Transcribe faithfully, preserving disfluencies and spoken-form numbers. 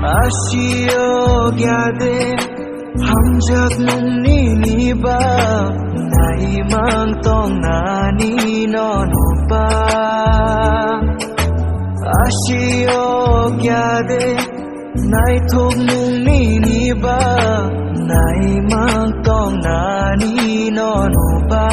Asiyok yade, hamjak nungni niba, naimang tong nani no nuba. Asiyok yade, naithok nungni niba, naimang tong nani no nuba.